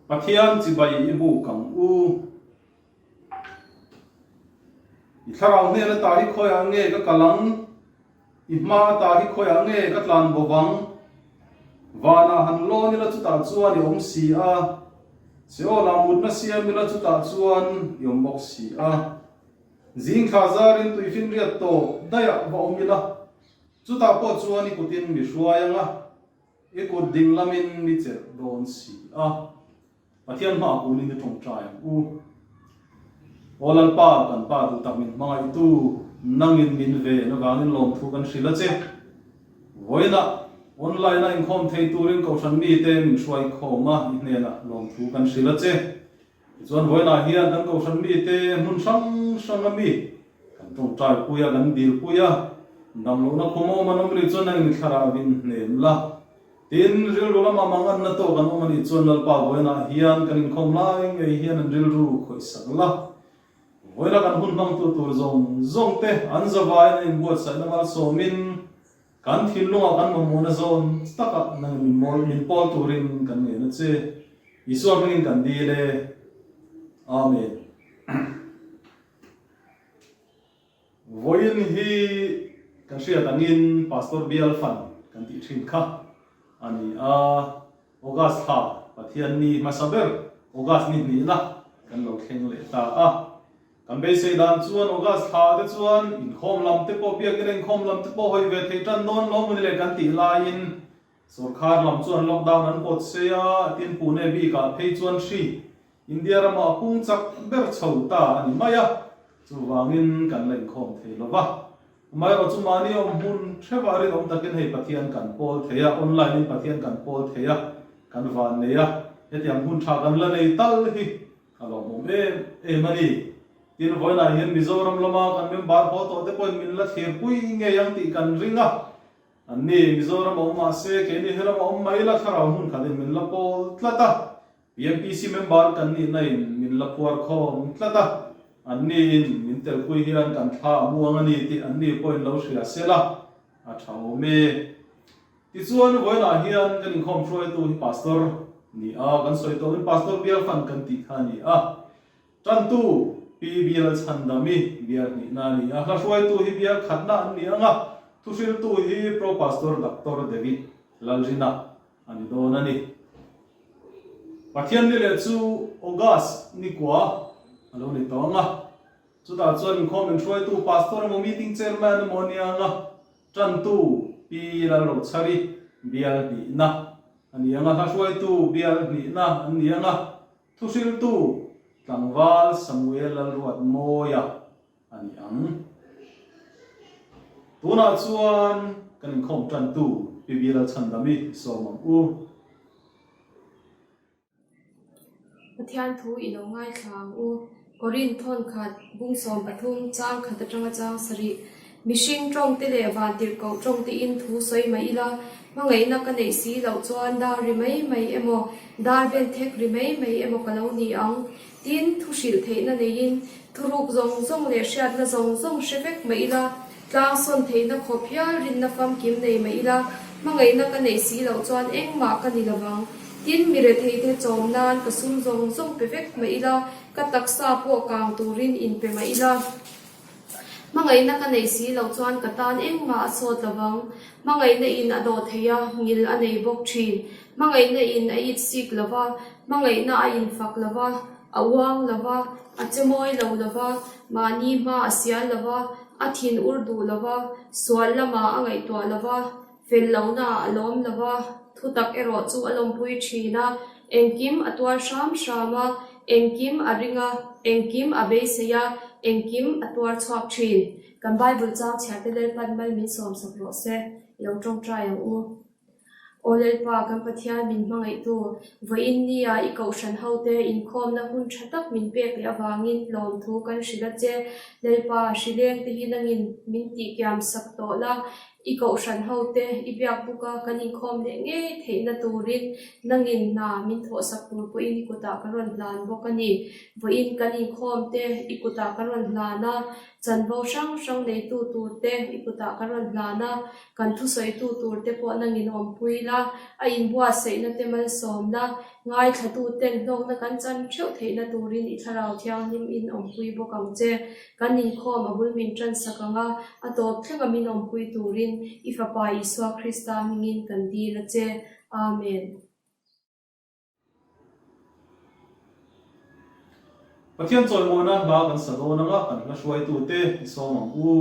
Pathian chibai i buk ang u. I thlarau hnen ata hi khawiah nge ka kal ang? I hma ata hi khawiah nge ka tlan bo vang? Vanah han lawn ila chutah chuan i awm si a, Seolah mutna siam ila chutah chuan i awm bawk si a. Zing thla zarin tuifinriat tawp daihah va awm ila, chutah pawh chuan i kutin mi hruai ang a, i kut ding lamin mi chelh dawn si a. Pathian hmaah kunin i tawngtai ang u. Aw Lalpa, kan Pa duh tak min hmangaihtu, nangin min ven avangin lawmthu kan hrilh a che. Vawiinah online a inkhawm thei turin Kohhran mite min hruai khawm a, i hnenah lawmthu kan hrilh a che. Tichuan vawiinah hian kan Kohhran mite hmun hrang hrang a mi kan tawngtai pui a, kan dil pui a, damlohna khum a awm an awm rih chuan nangin i thlarau in hnem la. Tin, rilru lama manganna tawk an awm a nih chuan Lalpa vawiinah hian kan inkhawm lai ngei hian an rilru khawihsak la. Vawiina kan hun hmangtu tur zawng zawng te an zavaiin an inbuatsaihna malsawmin kan thinlungah kan mamawhna zawn takah nangin min mawl min pawl turin kan ngen a che. Isua hmingin kan dil e. Amen. Vawiin hi kan hriat angin Pastor Bial Fan kan tih thin kha a ni a, August thla Pathian ni hmasa ber August ni hnihna kan lo thleng leh ta a. Kan beisei dan chuan August thla te chuan inkhawm lam te pawh biakina inkhawm lam te pawh hawi ve thei tan dawn lo mawni le kan tih laiin sorkar lam chuan lockdown an pawt sei a, tin Pune bikah phei chuan hri India ramah a pung chak ber chho ta a ni mai a, chuvangin kan la inkhawm thei lo va. Amaherawh chu mahni awm hmun hrevah rinawm takin hei Pathian kan pawl thei a, online in Pathian kan pawl thei a, kan van nei a, hetiang hmun tha kan la nei tal hi a lawmawm em em a ni. Tin, vawiinah hian Mizoram lama kan member haw tawh te pawhin min la thlirpui ngei ang tih kan ring a, anni Mizoram a awm mahse keini helam a awm mai la thlarau hmun khatin min la pawl tlat a, PMPC member kan nihna in min la phuar khawm tlat a, anni in min telpui hian kan thla a muang a ni tih anni pawhin lo hria sel a, a tha awm e. Tichuan vawiinah hian kan inkhawm hruaitu hi Pastor ni a, kan sawi tawhin Pastor Bial Fan kan tih kha a ni a, Tantu Pi Bial Chhandami bial hnihna a ni a, hla hruaitu hi bial khatna an ni ang a, thuhriltu hi Pro Pastor Doctor David Lalrina a ni dawn a ni. Pathian ni leh chu August ni kua a lo ni tawh ang a, chutah chuan inkhawm inhruaitu Pastor emaw meeting chairman emaw a ni ang a, tantu Pi Lalrochhari bial hnihna a ni ang a, hla hruaitu bial hnihna an ni ang a, thuhriltu tlangval Samuel Lalruatmawia a ni ang. Tunah chuan kan inkhawm tantu Pi Bilalchhandami i sawm ang u. Pathian thu i lo ngaithla ang u. Korin thawn khat, bung 13, chang khat atanga chang sarih. Mihring tawngte leh vantirhkoh tawngtein thu sawi mah ila, hmangaihna ka neih si loh chuan dar ri mai mai emaw, dar ben thek ri mai mai emaw ka lo ni ang. Tin, thu hrilh theihna neiin thuruk zawng zawng leh hriatna zawng zawng hre vek mah ila, tlang sawn theihna khawp hial rinna famkim nei mah ila, hmangaihna ka neih si loh chuan engmah ka ni lovang. Tin, mi retheite chawm nan ka sum zawng zawng pe vek mah ila, ka taksa pawh kang turin inpe mah ila. Hmangaihna ka neih si loh chuan ka tan engmah a sawt lovang. Hmangaihna in a dawh thei a, ngil a nei bawk thin. Hmangaihna in a it sik lo va, hmangaihna a infak lo va, a uang lo va, a che mawi lo lo va, mahni hma a sial lo va, a thin ur duh lo va, sual lamah a ngaihtuah lo va, Fel lohna a lawm lo va, thutak erawh chu a lawmpui thin a, engkim a tuar hram hram a, engkim a ring a, engkim a beisei a, engkim a tuar chhuak thin. Kan Bible chang chhiarte Lalpan mal min sawmsak rawh se, i lo tawngtai ang u. Aw Lalpa, kan Pathian min hmangaihtu, vawiin nia i kohhran hote inkhawmna hun tha tak min pek leh avangin lawmthu kan hrilh a che. Lalpa, hrileng te hi nangin min tihkiam sak tawh la, I kohhran hote i biak bawk a, kan inkhawm leh ngei theihna turin nangin hna min thawhsak tur pawhin i kutah ka rawn hlan bawk a ni. Vawiin kan inkhawm te i kutah ka rawn hlan a, Chanvo hrang hrang neitu turte i kutah ka rawn hlan a, kan thusawitu turte pawh nangin awmpui la, a inbuatsaihna te malsawmna, ngaithlatuten hlawkna kan chan theuh theihna turin i Thlarau Thianghlim in awmpui bawk ang che. Kan inkhawm a bul min tansak ang a, a tawp thlenga min awmpui turin i Fapa Isua Krista hmingin kan dil a che. Amen. Pathian chawimawina hla kan sa dawn anga kan hla hruaitute i sawm ang u.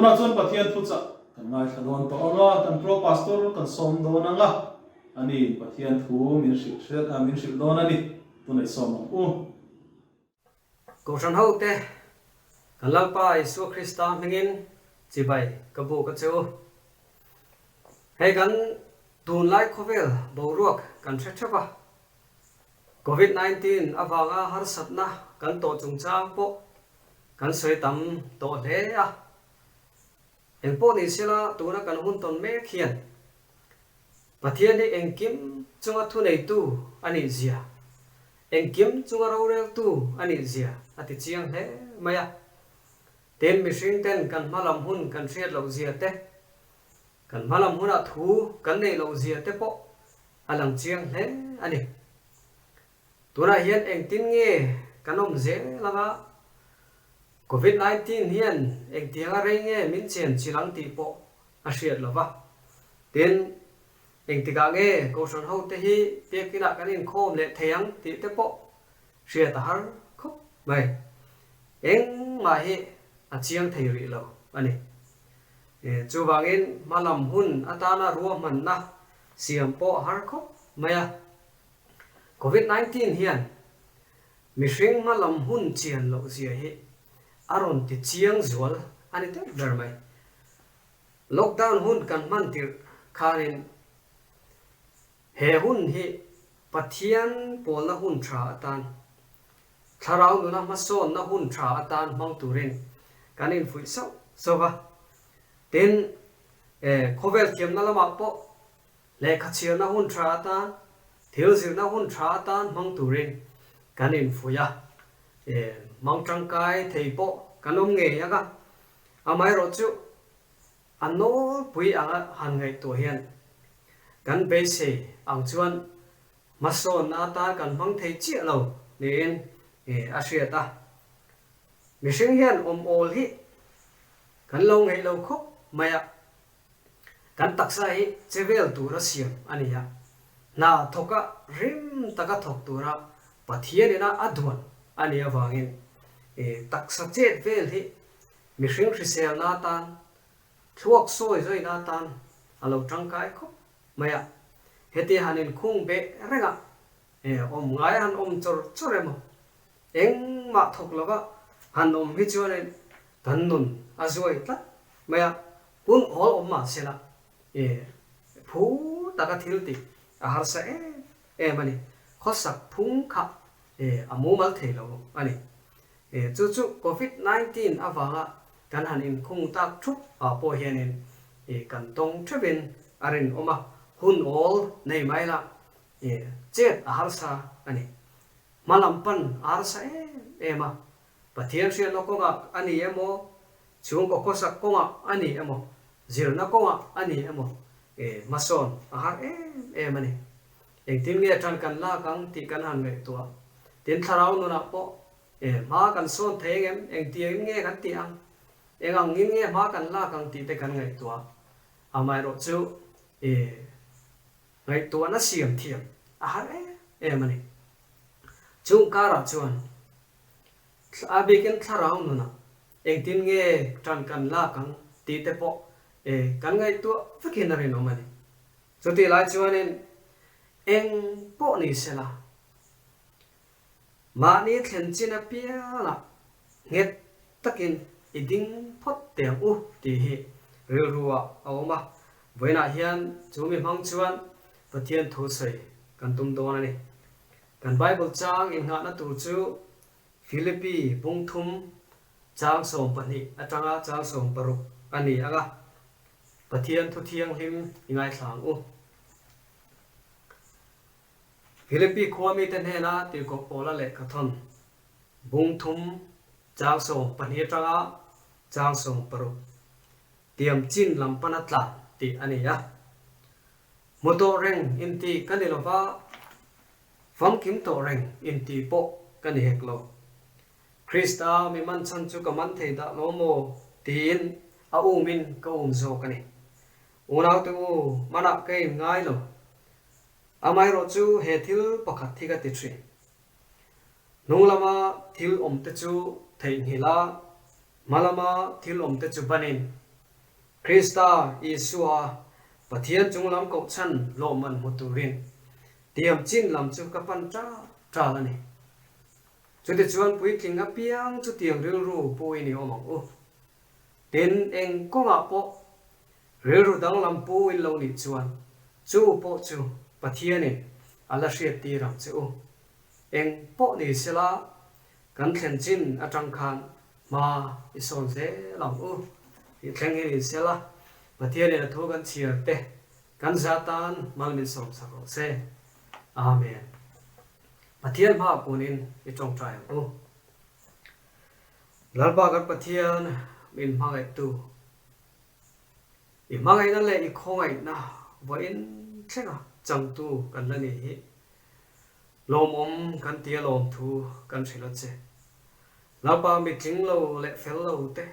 Tunah chuan Pathian thuchah kan ngaithla dawn tawh ang a, kan Pro Pastor kan sawm dawn ang a, ani Pathian thu min hrilh hriat a, min hrilh dawn a ni, tunah i sawm ang u. Kohhran ho te, kan Lalpa Isua Krista hmingin chibai ka buk a che u. Hei kan tunlai khawvel boruak kan hre theuh a, Covid 19 avanga harsatna kan tawh chungchang pawh kan sawi tam tawh hle a. Engpawh ni sela tuna kan hun tawn mek hian Pathian hi engkim chunga thuneitu a nih zia, engkim chunga roreltu a nih zia a ti chiang hle mai a. Tin, mihring ten kan hmalam hun kan hriat loh zia te, kan hmalam hunah thu kan neih loh zia te pawh a lang chiang hle a ni. Tunah hian engtin nge kan awm zel anga Covid 19 hian engtianga rei nge min chen chilh ang tih pawh a hriat lo va. Tin, engtikah nge Kohhran hote hi biakinah kan inkhawm leh thei ang tih te pawh hriat a har khawp mai. Engmah hi a chiang thei rih lo a ni. Chuvangin hmalam hun atana ruahmanna siam pawh a har khawp mai a. Covid 19 hian mihring hma lam hun chian loh zia hi a rawn ti chiang zual a ni deuh ber mai. Lockdown hun kan hman tirh khanin he hun hi Pathian pawlna hun tha atan, thlarau nuna hmasawnna hun tha atan hmang turin kan infuih sauh sauh va. Tin, khawvel thiamna lamah pawh lehkha chhiarna hun tha atan, thil zirna hun tha atan hmang turin kan infuih a. Hmang tangkai thei pawh kan awm ngei ang a, amaherawhchu A nawlpui anga han ngaihtuah hian kan beisei ang chuan hmasawnna atan kan hmang thei chiah lo niin a hriat a. Mihring hian awm awl hi kan lo ngeih lo khawp mai a, kan taksa hi che vel tura siam a ni a, hna thawka rim taka thawk tura Pathian ina a duan a nih avangin taksa chet vel hi Mihring hriselna atan, thluak sawi zawina atan a lo tangkai khawp mai a. Heti han inkhung beh reng a, awm ngai han awm chawr chawr emaw, engmah thawk lova han awm hi chuanin kan nun a zuai tlat mai a, hun awl awm mah sela, phur taka thil tih a harsa em em a ni. Khawsak phung kha a mumal thei lo a ni. Chu chu Covid 19 avanga kan han inkhung tak thup ah pawh hianin kan tawng theuhin a rinawm a, hun awl nei mai la chet a harsa a ni. Hma lam pan a harsa em em a, Pathian hriatna kawngah a ni emaw, chhungkaw khawsak kawngah a ni emaw, zirna kawngah a ni emaw hmasawn a har em em a ni. Engtin nge ṭan kan lak ang tih kan han ngaihtuah. Tin, thlarau nunah pawh e, hma kan sawn thei ang em? Engtiangin nge kan tih ang? Eng angin nge hma kan lak ang tih te kan ngaihtuah. Amaherawh chu e, ngaihtuahna siam thiam a har em em a ni. Chung karah chuan a bikin thlarau nunah engtin nge ṭan kan lak ang tih te pawh e, kan ngaihtuah vekin a rinawm a ni. Chutih lai chuanin eng pawh ni sela, mahni thlen chin apiangah nghet takin i ding phawt teh ang u tih hi rilru ah a awm a, vawiinah hian chu mi hmang chuan Pathian thu sawi kan tum dawn a ni. Kan Bible chang innghahna tur chu Philippi bungthum chang 12 atanga chang 16 a ni ang a. Pathian thu thianghlim i ngaithla ang u. Philippi khua mite hnena tirhkoh Paula lehkha thawn bung thum chang 12 atanga chang 16 tiam chin lam pana tlan tih a ni a. Hmu tawh reng inti ka ni lova, famkim tawh reng inti pawh ka ni hek lo. Krista mi man chhan chu ka man thei dah lo maw? tiin a umin ka um zawk a ni. Unaute u, manah ka in ngai lo. Amaherawh chu he thil pakhat hi ka ti thin. Hnung lama thil awmte chu theihnghilh a, hma lama thil awmte chu banin, Krista Isua Pathian chunglam kohchhan lawmman hmu turin tiam chin lam chu ka pan ṭal ṭal a ni. Chutichuan puitling apiang chutiang rilru pu in i awm ang u. Tin, eng kawngah pawh rilru danglam pu in lo nih chuan chu pawh chu Pathianin a la hriattir ang che u. Eng pawh ni sela kan thlen chin atang khan hma i sawn zel ang u tih thleng hi ni sela Pathianin a thu kan chhiar te kan za tan mal min sawmsak rawh se. Amen. Pathian hmaah kunin i tawngtai ang u. Lalpa kan Pathian min hmangaihtu, i hmangaihna leh i khawngaihna vawiin thlenga changtu kan la ni hi lawmawm kan ti a lawmthu kan hrilh a che. Lalpa mitling lo leh fel lo te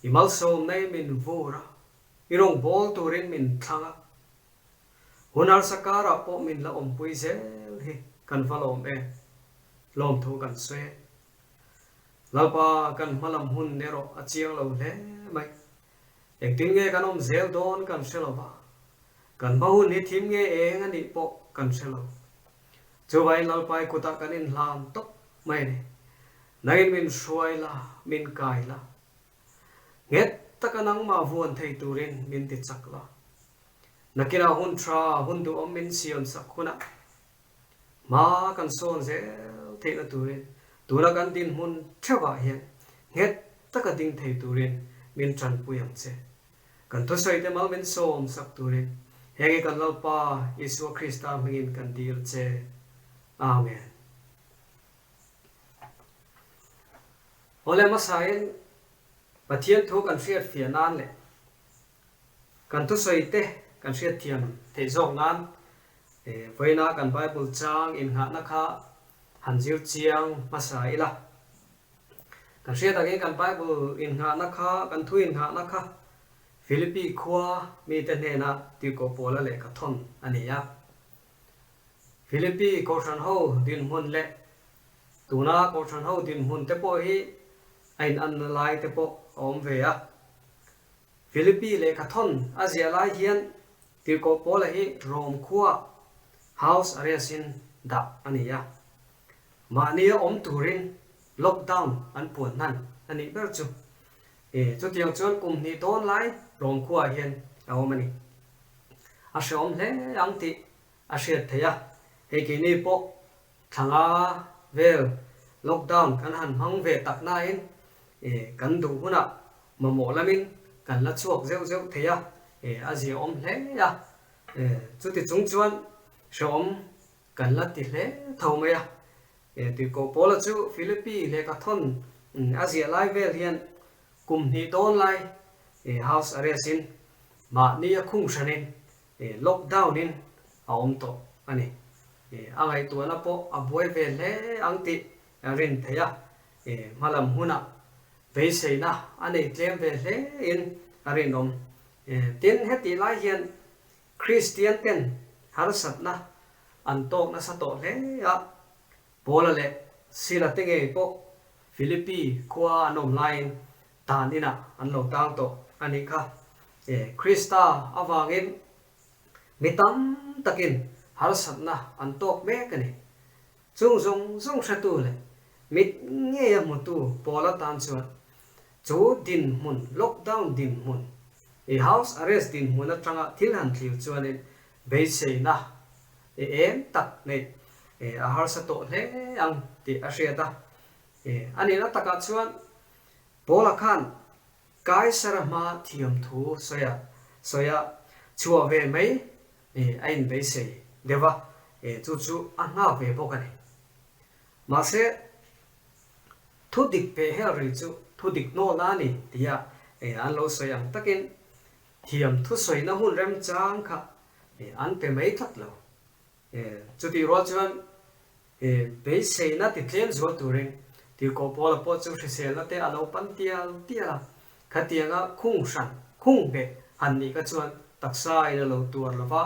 i malsawmna i min vur a, i rawngbâwl turin min thlang a, Hun harsa karah pawh min la awmpui zel hi kan va lawm em? Lawmthu kan sawi e. Lalpa kan hmalam hun erawh a chiang lo hle mai. Engtin nge kan awm zel dawn kan hre lo va, kan hma hun hi thim nge eng a nih pawh kan hre lo. Chuvangin Lalpai kutah kan inhlan tawp mai a ni. Nangin min hruai la, min kai la. Nghet taka nangmah vuan thei turin min ti chak la. Nakinah hun tha, hun duhawm min siam sak hunah hma kan sawn zel theihna turin tuna kan dinhmun theuhah hian nghet taka ding thei turin min tanpui ang che. Kan thusawi te mal min sawm sak turin heng hi kan Lalpa Isua Krista hmingin kan dil che. Amen. Awle hmasain Pathian thu kan hriat fiah nan leh kan thusawi te kan hriat thiam theih zawk nan vawiina kan Bible chang innghahna kha han zir chiang hmasa ila. Kan hriat angin kan Bible innghahna kha, kan thu innghahna kha Philippi khua mite hnena tirhkoh Paula lehkha thawn a ni a. Philippi Kohhran ho dinhmun leh tuna Kohhran ho dinhmun te pawh hi a inanna lai te pawh a awm ve a. Philippi lehkha thawn a ziah lai hian tirhkoh Paula hi Rome khua house arrest in dah a ni a. Mahnia awm turin lockdown an puan hnan a nih ber chu. E, chutiang chuan kum hnih dawn lai Rome khuaah hian a awm a ni. A hrehawm hle ang tih a hriat theih a, hei keini pawh thlanga vel lockdown kan han hmang ve tak nain e, kan duh hunah mamawh lamin kan la chhuak zeuh zeuh thei a, e, a ziaawm hle a. E, chuti chung chuan hrehawm Kan la ti hle tho mai a. Tirhkoh Paula chu Philippi lehkha thawn a ziah lai vel hian kum hnih dawn lai house arrest in mahni a khung hranin lockdown in a awm tawh a ni. A ngaihtuahna pawh a buai ve hle ang tih a rin theih a, hmalam hunah beiseina a nei tlem ve hle in a rinawm. Tin, hetih lai hian Kristian ten harsatna an tawk nasa tawh hle a, Paula leh Sila te ngei pawh Philippi khua an awm laiin tan inah an lo tang tawh a nih kha. Krista avangin mi tam takin harsatna an tawk mek a ni. Chung zawng zawng hretu leh mit ngeia hmutu Paula tan chuan Chu dinhmun, lockdown dinhmun, i house arrest dinhmun atanga thil han thlir chuanin beiseina i eng tak neih a harsa tawh hle ang tih a hriat a. A nihna takah chuan Paula khan Kaisara hma thiamthu sawi a sawi a chhuah ve mai a inbeisei deuh a, chu chu a nghak ve bawk a ni. Mahse, Thu dik peh hel ri chu thu dik hnawlna a ni tia an lo sawi ang takin thiam thusawina hun remchang kha an pe mai tlat lo. Chutih rual chuan beiseina ti tlem zual turin Tirhkoh Paula pawh chu hriselna te a lo pan tial tial a, khatianga khung hran khung beh han nih kha chuan taksa in a lo tuar lo va,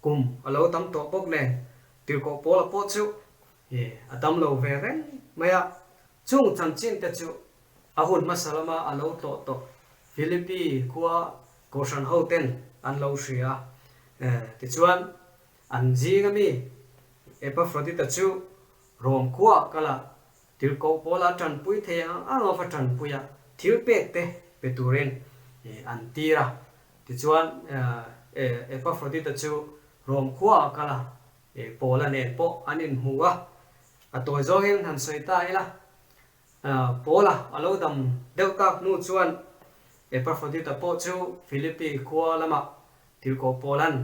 kum a lo tam tawh bawk nen Tirhkoh Paula pawh chu He a dam lo ve reng mai a, chung chanchin te chu a hun hmasa lama a lo tlawh tawh Philippi khua Kohhran ho ten an lo hria a. Tichuan, an zing ami Epafrodita chu Rom khuaah kal a, tirhkoh pawla tanpui thei ang ang a va tanpui a, thil pek te pe turin an tir a. Tichuan, Epafrodita chu Rom khuaah kal a, Paula nen pawh an inhmu a, a tawi zawngin han sawi ta ila. Paula a lo dam deuh tak hnu chuan Epafrodita pawh chu Philippi khua lamah Tirhkoh Paula'n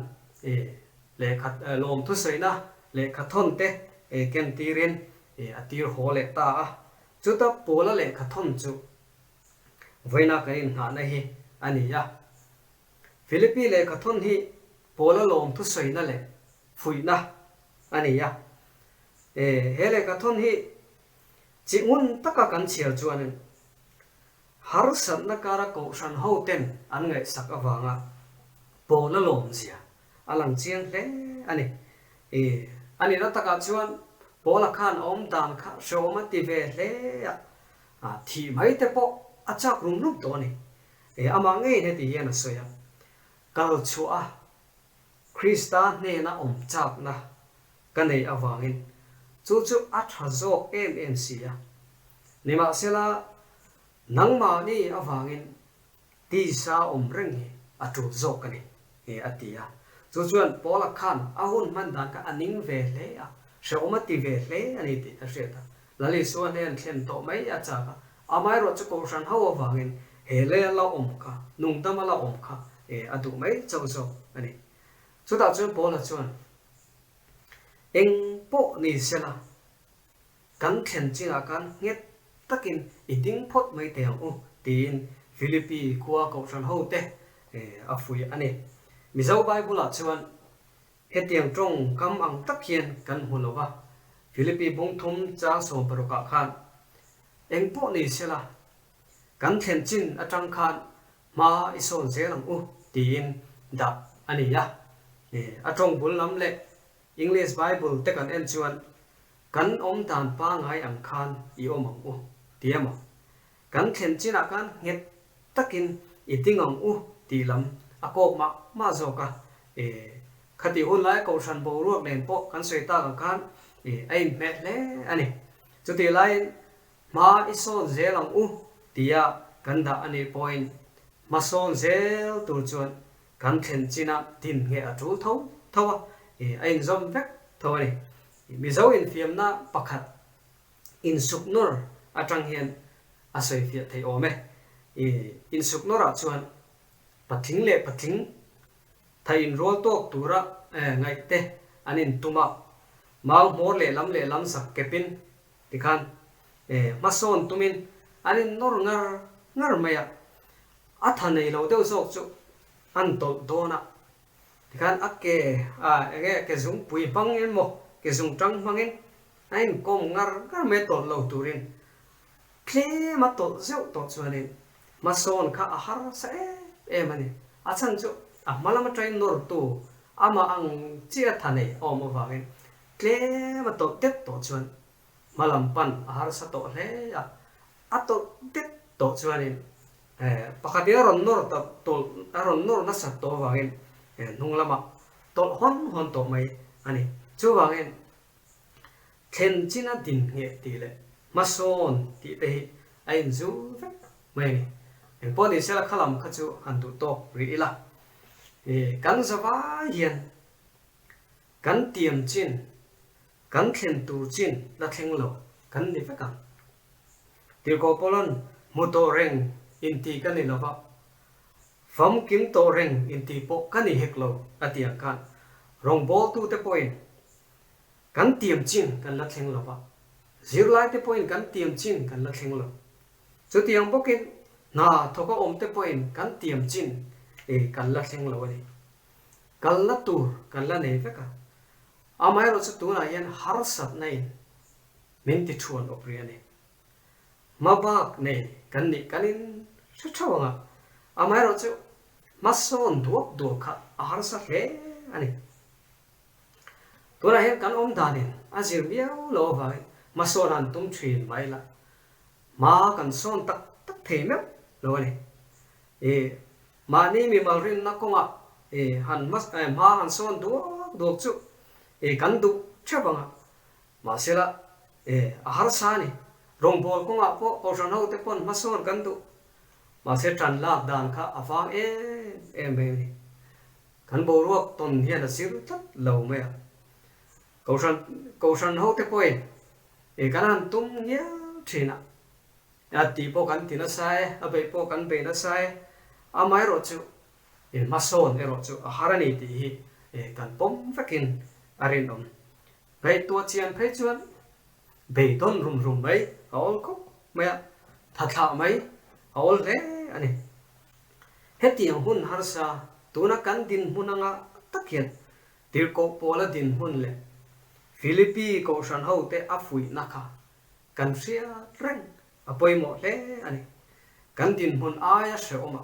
lehkha lawm thusawina lehkha thawn te ken tirin a tir haw leh ta a. Chuta Paula lehkha thawn chu vawiina kan inngahna hi a ni a. Philippi lehkha thawn hi Paula lawm thusawina leh fuihna a ni a. E, he lehkhathawn hi chi ngun taka kan chhiar chuanin harsatna kara kohhran hoten an ngaihsak avanga Paula lawmzia a lang chiang hle a ni. E, a nihna takah chuan Paula khan a awm dan kha hrehawm a ti ve hle a, a thih mai te pawh a chak rum rum tawh a ni. E, amah ngeiin heti hian a sawi a, Kal chhuah a, Krista hnena awm chakna. ka nei avangin chu chu a tha zawk em em si a. Nimahsela, nangmahni avangin tisa awm reng hi a tul zawk a ni, a ti a. Chu chuan Paula khan a hun hman dan kha a ning ve hle a, hrehawm a ti ve hle a ni tih a hriat a. Lal Isua hnen thlen tawh mai a chak a, amaherawh chu Kohhran ho avangin he lei a la awm kha, nungdam a la awm kha a duh mai chauh zawk a ni. Chutah chuan Paula chuan, Eng pawh ni sela, kan thlen chinah khan nghet takin i ding phawt mai teh ang u, tiin Philippi khua Kohhran hote a fuih a ni. Mizo Bible-ah chuan hetiang tawng kam ang tak hian kan hmu lo va, Philippi bung thum chang sawmparukah khan, Eng pawh ni sela, kan thlen chin atang khan Hma i sawn zel ang u tiin dah a ni a. A tawng bul lam leh English Bible te kan en chuan kan awm dan pangai ang khan i awm ang u ti emaw, kan thlen chinah khan nghet takin i ding ang u tih lam a kawk mah mah zawk a. Khatih hun laia Kohhran boruak nen pawh kan sawi tak ang khan a inhmeh hle a ni. Chutih laiin Hma i sawn zel ang u tia kan dah a nih pawhin hma sawn zel tur chuan kan thlen chinah din ngheh a tul tho tho a, a inzawm vek tho a ni. Mizo infiamna pakhat insuknawr atang hian a sawifiah theih awm e. Insuknawrah chuan patling leh patling Thai inrual tawk tura ngaihte an intum a, mau hmawr lehlam lehlam zak kepin tikhan hmasawn tumin an innawr ngar ngar mai a, a tha nei lo deuh zawk chu an tawlh dawn a, tikhan a ke enge ke zungpui hmang emaw ke zungtang hmangin a inkawm ngar ngar mai a tawlh lo turin Tlem a tawlh zeuh tawh chuanin hmasawn kha a harsa em em a ni. A chhan chu a hma lam atangin nawrtu amah ang chiah tha nei a awm avangin tlem a tawlh det tawh chuan hma lam pan a harsa tawh hle a. A tawlh det tawh chuanin pakhatin a rawn nawr ta tawlh a rawn nawr nasat tawh avangin hnung lamah tawlh hawn hawn tawh mai a ni. Chuvangin Thlen china din ngheh tih leh hmasawn tih te hi a inzul vek mai a ni. Engpawh ni sela kha lam kha chu han duh tawk rih ila. Kan zavai hian kan tiam chin, kan thlen tur chin la thleng lo kan ni vek ang. Tirhkoh Paula'n hmu tawh reng inti ka ni lova, famkim tawh reng inti pawh ka ni hek lo a ti ang khan rawngbawltute pawhin Kan tiam chin kan la thleng lo va, zirlaite pawhin kan tiam chin kan la thleng lo. Chutiang bawkin hna thawka awmte pawhin kan tiam chin kan la thleng lo a ni. Kalna tur kan la nei vek a, amaherawhchu tunah hian harsatna in min ti thuan awp rih a ni. Hmabak nei kan nih kan in hre theuh ang a, amaherawhchu hmasawn duak duak kha a harsa hle a ni. Tunah hian kan awm danin a zir miau lo avangin hmasawn han tum thin mai la, hma kan sawn tak tak thei meuh lo a ni. I mahni mimal rinna kawngah i han hma han sawn duak duak chu i kan duh theuh ang a, mahsela i a harsa a ni. Rawngbâwl kawngah pawh Kohhran hote pawn hmasawn kan duh, mahse ṭan lak dan kha a vang em em mai a ni. Kan boruak tawn hian a zir tlat lo mai a. Kohhran Kohhran hote pawhin e kan han tum ngial thin a, a tih pawh kan ti nasa e, a beih pawh kan bei nasa e, amaherawh chu e hmasawn erawh chu a har a ni tih hi e kan pawm vekin a rinawm. Ngaihtuah chian phei chuan beidawn rum rum mai a awl khawp mai a, thathlah mai a awl hle a ni. Hetiang hun harsa tuna kan dinhmun anga tak hian Tirhkoh Paula dinhmun leh Philippi kohhran hote a fuihna kha kan hriat reng a pawimawh hle a ni. Kan dinhmun aia hrehawm a,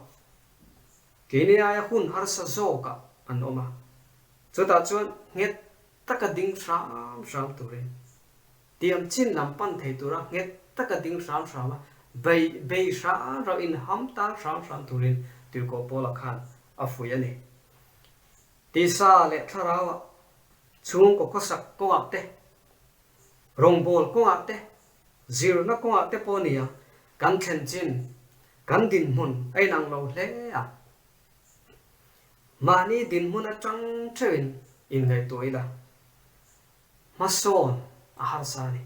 keini aia hun harsa zawkah an awm a, chutah chuan nghet taka ding hram hram turin Tiam chin lam pan thei tura nghet taka ding hram hram a, bei bei hram hram in ham tan hram hram turin Tirhkoh Paula khan a fuih a ni. Tisa leh thlarauah. Chhungkaw khawsak kawngah te, rawngbâwl kawngah te, zirna kawngah te pawh nia kan thlen chin, kan dinhmun a inang lo hle a. Mahni dinhmun aṭang ṭheuhin inngaihtuah ila, hmasawn a harsa a ni.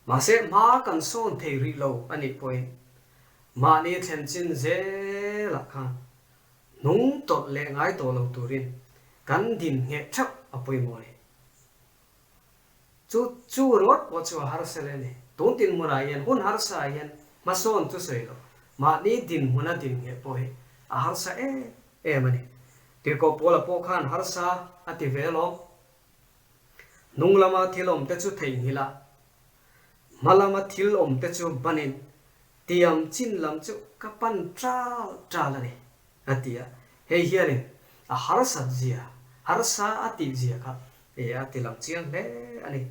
Mahse, hma kan sawn thei rih lo a nih pawhin mahni thlen chin zelah khan hnung tawlh leh ngai tawh lo turin kan din ngheh theuh a pawimawh a ni. Chu chu ringawt pawh chu a harsa leh a ni. Tun dinhmunah hian hun harsa ah hian hmasawn chu sawi lo, mahni dinhmuna din ngheh pawh hi a harsa em em a ni. Tirhkoh Paula pawh khan harsa a ti ve alawm. Hnung lama thil awmte chu theihnghilh a, hma lama thil awmte chu banin tiam chin lam chu ka pan ṭal ṭal a ni, a ti a. Hei hianin a harsat zia, harsa a tih zia kha a ti lang chiang hle a ni.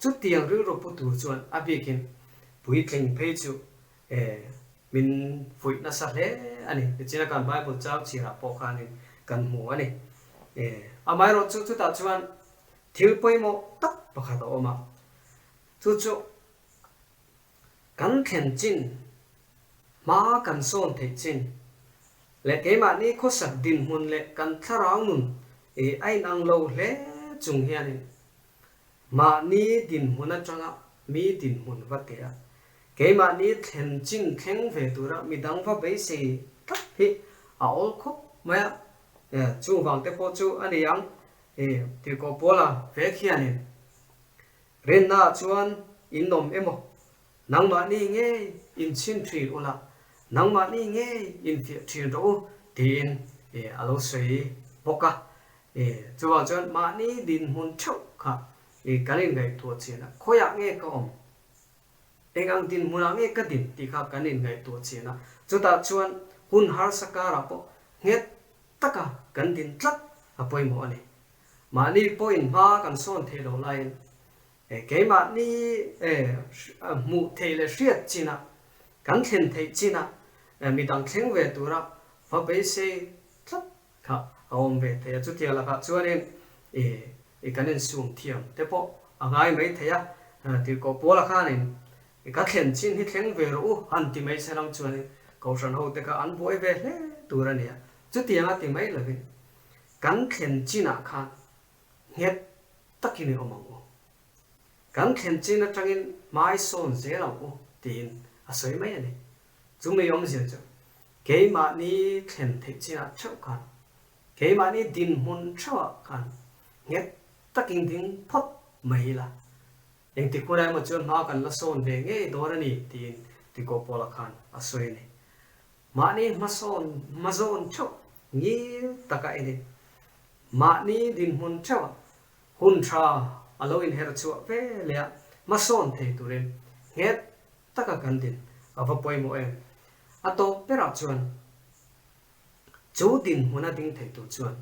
Chutiang rilru pu tur chuan a bikin puitling phei chu Min fuih nasa hle a ni. Tichina kan Bible chang chhirah pawh khanin kan hmu a ni. Amaherawh chu chutah chuan thil pawimawh tak pakhat a awm a, chu chu kan thlen chin, hma kan sawn theih chin leh keimahni khawsak dinhmun leh kan thlarau nun a inang lo hle chung hianin Mahni dinhmun atanga mi dinhmun va teh a, keimahni thlen chin thleng ve tura midang va beisei tlat hi a awl khawp mai a, chuvang te pawh chu a ni ang Tirhkoh Paula vek hianin rinnaah chuan in awm emaw, nangmahni ngei in chhin thin ula, nangmahni ngei in fiah thin rawh u tiin a lo sawi bawk a. Chuvang chuan mahni dinhmun theuh kha kan inngaihtuah chian a, khawiah nge ka awm, eng ang dinhmunah nge ka din tih kha kan inngaihtuah chian a, chutah chuan hun harsa karah pawh nghet taka kan din tlat a pawimawh a ni. Mahni pawhin hma kan sawn theih loh laiin keimahni hmuh theih leh hriat chinah, kan thlen theih chinah midang thleng ve tura va beisei tlat Kha a awm ve thei a, chutiang lakah chuanin i kan insum thiam te pawh a ngai mai thei a, tirhkoh Paula khanin i ka thlen chin hi thleng ve rawh u han ti mai se lang chuanin Kohhran ho te kha an buai ve hle tur a nia, chutiang a ti mai lovin kan thlen chinah khan nghet takin i awm ang u, kan thlen chin atangin hmai sawn zel ang u tiin a sawi mai a ni. Chumi awmzia chu keimahni thlen theih chinah theuh khan, keimahni dinhmun theuhah khan nghet takin ding phawt mai ila, engtik hunah emaw chuan hma kan la sawn ve ngei dawn a ni tiin Tiko Paula khan a sawi a ni. Mahni hmasawn hmazawn theuh ngil taka enin mahni dinhmun theuhah hun tha a lo inher chhuah ve leh a, hmasawn thei turin nghet taka kan din a va pawimawh em? A tawp berah chuan chu dinhmuna ding thei tur chuan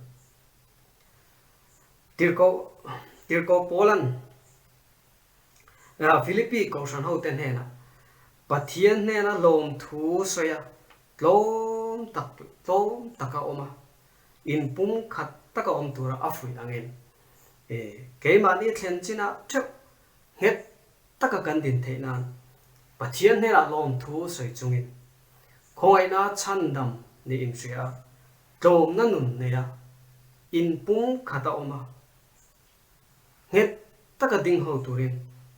Tirhkoh Tirhkoh Paula'n Philippi kohhran hote hnenah Pathian hnena lawmthu sawi a, tlawm tak tlawm taka awm a, inpumkhat taka awm tura a fuih angin keimahni thlen chinah theuh nghet taka kan din theih nan Pathian hnenah lawmthu sawi chungin khawngaihna chhandam nih inhria a, tlawmna nun nei a, inpum khat a awm a, nghet taka ding ho turin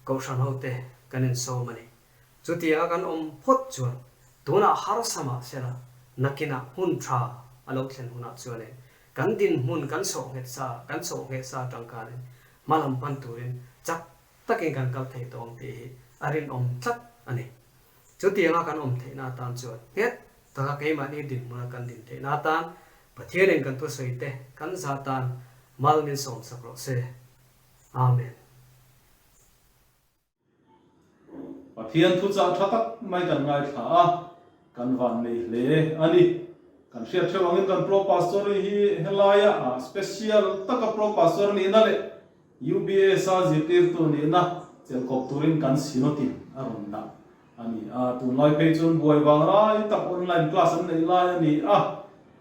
Kohhran hote kan insawm a ni. Chutianga kan awm phawt chuan tunah harsa mah sela nakinah hun tha a lo thlen hunah chuanin kan dinhmun kan sawh nghet sa kan sawh ngheh sa tangkanin hmalam pan turin chak takin kan kal thei tawh ang tih hi a rinawm tlat a ni. Chutianga kan awm theihna atan chuan nghet taka keimahni dinhmuna kan din theihna atan Pathianin kan thusawi te kan zah tan mal min sawmsak rawh se. Amen. Pathian thuchah tha tak mai kan ngaithla a, kan vannei hle a ni. Kan hriat theuh angin kan Pro Pastor hi helaia special taka Pro Pastor nihna leh UBS-a zirtirtu nihna chelhkawp turin kan Synod-in a rawn dah a ni a. Tunlai phei chuan buai vang rai tak online class an neih lai a ni a,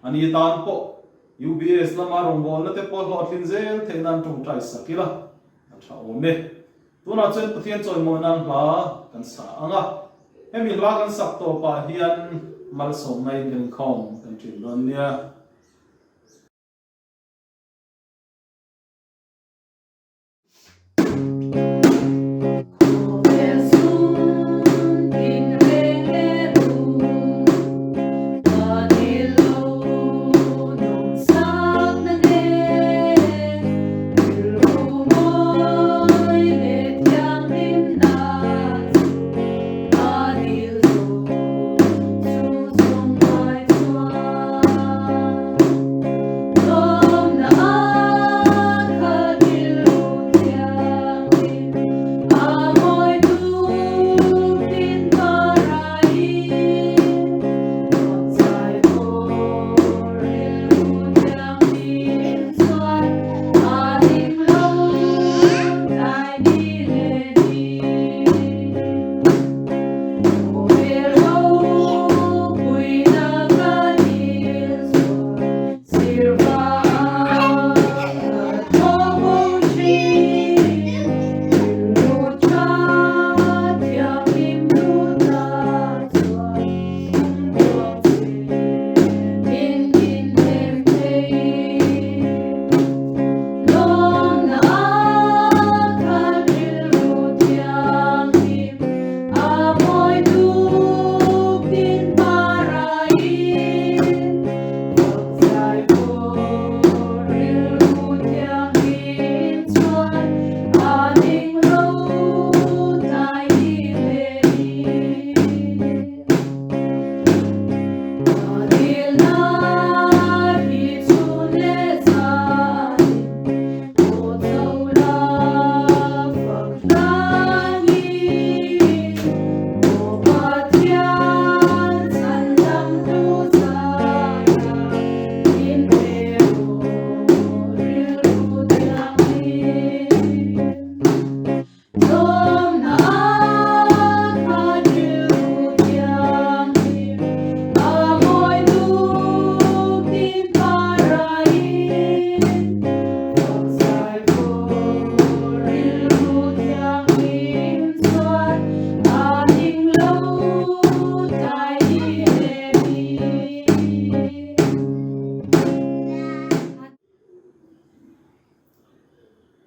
a ni tan pawh. UBS lama rawngbawlna te pawh hlawhtlin zel theih nan tawngtai sak ila a tha awm e. Tunah chuan Pathian chawimawi nan hla kan sa ang a, hemi hla kan sak tawpah hian malsawmna in kan inkhawm kan ṭin dawn nia.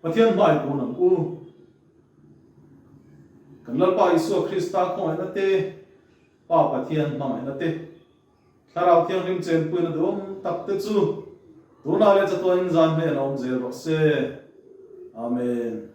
Pathian hmai kun ang u. Kan Lalpa Isua Krista khawngaihna te, Pa Pathian hmangaihna te, Thlarau Thianghlim chenpuina duhawm tak te chu tunah leh chatuanin zan hnen a awm zel rawh se. Amen.